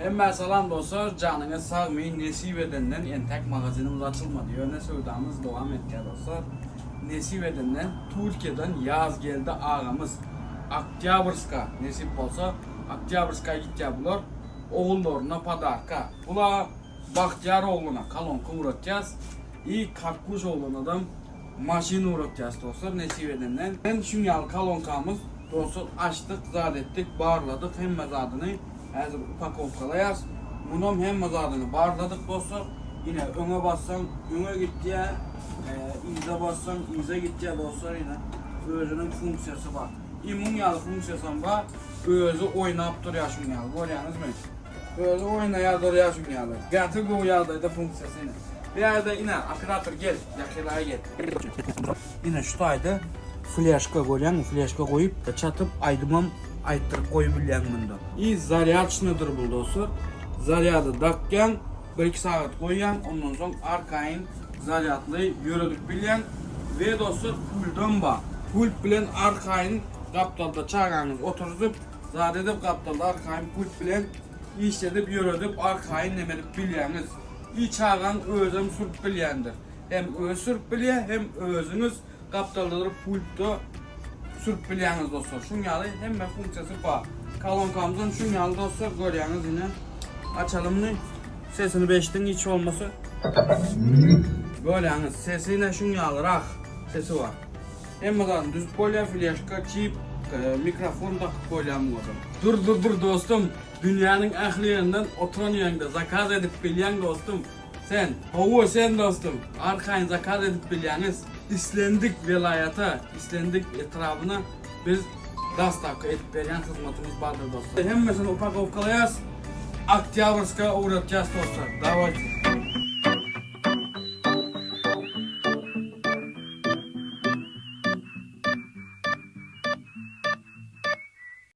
Hemmä salam dostlar janyňyz sagmy nesip edenden entäk magazinimiz açylmady ýöne söwdamyz dowam etýär dostlar nesip edenden Türkiýeden Ýazgeldi agamyz Oktýabrska nesip bolsa Oktýabrska gitýär bular ogullaryna podarka bula Bagtyýar ogluna kolonka ugratýas i Kakguş oglunadam maşyn ugratýas dostlar nesip edenden şuň ýaly kolonkamyz dostlar açdyk zat etdik barladyk hemme zadyny Häzir upakowkalaýas. Munam hemme zadyny barladyk dostlar. Ine öňe bassaň öňe gitýär, yza bassaň yza gitýär dostlar ine. Özüniň funksiýasy bar. I muň ýaly funksiýasam bar. Özi oýnap durýar şuň ýaly. Görýäňizmi? Özi oýnaýar durýar şuň ýaly. Gaty gowy ýagdaýda funksiýasy ine. Bu ýerde ine operator gel, ýakylaý gel. Ine şu taýda fleşka görýäňmi? Fleşka goýup çatyp aýdymam aýtdyryp goýubilýäň munda. I zarýadçnydyr bul dostlar. Zarýady dakýaň, bir iki sagat goýýaň, ondan soň arkaýyn zarýadly ýöredip bilýäň. We dostlar pultam bar. Pult bilen arkaýyn gapdalda çagaňyzy oturdyp, zat edip gapdalda arkaýyn pult bilen işledip ýöredip arkaýyn neme edip bilýäňiz. I çagaň özem sürüp bilýändir. Hem özi sürüp bilýär, hem özüňiz Gapdalda durup pultda sürüp bilýäňiz dostlar. Şuň ýaly hemme funksiýasy bar. Kolonkamyzam şuň ýaly dostlar görýäňiz ine. Açalym muny. Sesini bir eşidiň hiç bolmasa. Görýäňiz sesi ine şuň ýalyrak sesi bar. Hemme zadyny düzüp bolýar fleşka, çip, e, mikrofon dakyp bolýar muňa. Dur dur dur dostum. Dünýäniň ähli ýerinden oturan ýeriňde zakaz edip bilýäň dostum. Sen, hawa sen dostum, arkaýyn zakaz edip bilýäňiz. Islendik welaýata, islendik etrabyna biz dostawka edip berýän hyzmatymyz bardyr dostlar. Hemmesini upakowkalaýas, Oktýabrska ugratýas dostlar. Dawayte.